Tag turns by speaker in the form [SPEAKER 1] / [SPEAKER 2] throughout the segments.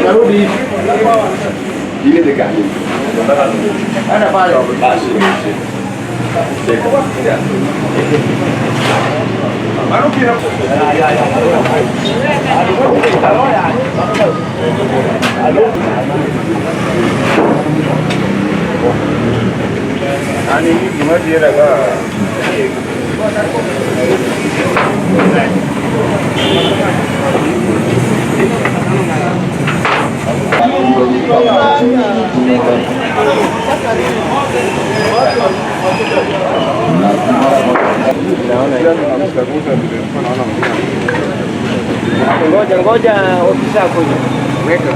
[SPEAKER 1] Narudi ile gani? Ana pale. Basi.
[SPEAKER 2] Ngoja ngoja, ofisa kuja. Weka.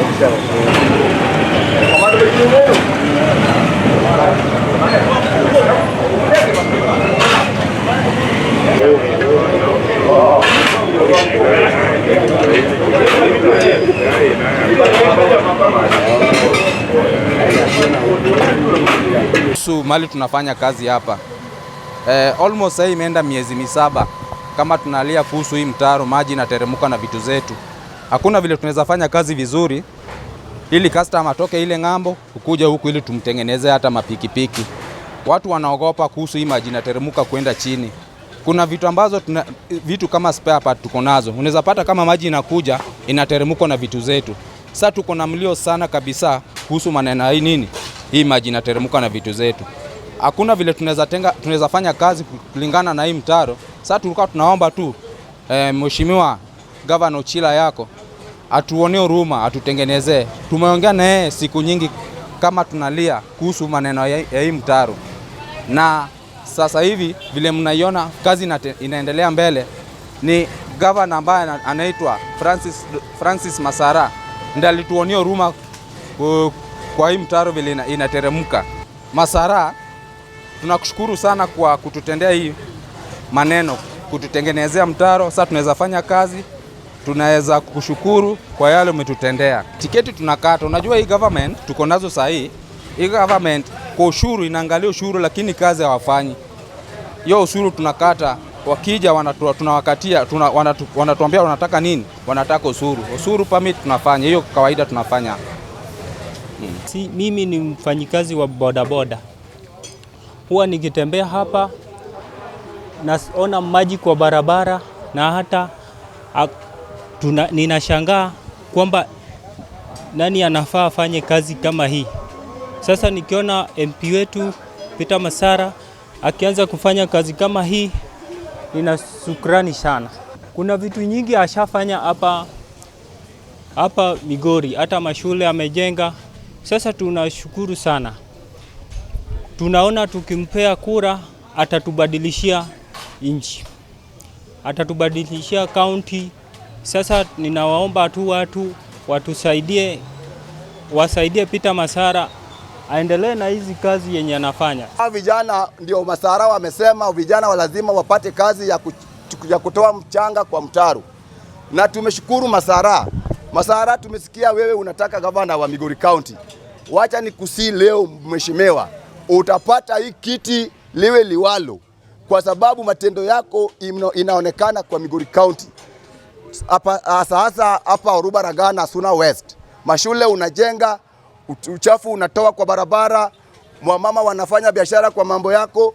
[SPEAKER 2] Ofisa.
[SPEAKER 3] Kuhusu mali tunafanya kazi hapa almost sasa imeenda miezi 7 kama tunalia kuhusu hii mtaro, maji inateremka na vitu zetu. Hakuna vile tunaweza fanya kazi vizuri ili customer atoke ile ng'ambo kukuja huku ili tumtengeneze hata mapikipiki. Watu wanaogopa kuhusu hii maji inateremka kwenda chini. Kuna vitu ambazo vitu kama spare part tuko nazo. Unaweza pata kama maji inakuja inateremka na vitu zetu. Sasa tuko na mlio sana kabisa kuhusu maneno hii nini? Hii maji inateremka na vitu zetu. Hakuna vile tunaweza fanya kazi kulingana na hii mtaro. Sasa tulikuwa tunaomba tu Mheshimiwa Governor Ochila yako atuonee huruma, atutengenezee. Tumeongea na yeye siku nyingi kama tunalia kuhusu maneno ya hii mtaro. Na sasa hivi vile mnaiona kazi inaendelea mbele, ni governor ambaye anaitwa Francis Masara ndiye alituonea huruma kwa hii mtaro vile inateremka. Masara, tunakushukuru sana kwa kututendea hii maneno, kututengenezea mtaro. Sasa tunaweza fanya kazi, tunaweza kukushukuru kwa yale umetutendea. Tiketi tunakata. Unajua hii government tuko nazo saa hii. Hii government kwa ushuru inaangalia ushuru, lakini kazi hawafanyi. Hiyo ushuru tunakata, wakija tunawakatia, wanatuambia wanataka nini? Wanataka ushuru. Ushuru permit tunafanya, hiyo kawaida tunafanya.
[SPEAKER 4] Si, mimi ni mfanyikazi wa bodaboda. Huwa nikitembea hapa naona maji kwa barabara na hata ninashangaa kwamba nani anafaa afanye kazi kama hii. Sasa nikiona MP wetu Peter Masara akianza kufanya kazi kama hii, nina shukrani sana. Kuna vitu nyingi ashafanya hapa Migori, hata mashule amejenga. Sasa tunashukuru sana. Tunaona tukimpea kura atatubadilishia nchi, atatubadilishia county. Sasa ninawaomba tu watu watusaidie, wasaidie Peter Masara aendelee na hizi kazi yenye anafanya.
[SPEAKER 5] Vijana ndio Masara wamesema vijana lazima wapate kazi ya kutoa mchanga kwa mtaro. Na tumeshukuru Masara. Masara, tumesikia wewe unataka gavana wa Migori County. Wacha nikusii leo mheshimiwa, utapata hii kiti liwe liwalo, kwa sababu matendo yako inaonekana kwa Migori County. Hapa hasa hapa Oruba Ragana Suna West. Mashule unajenga, uchafu unatoa kwa barabara, wamama wanafanya biashara kwa mambo yako.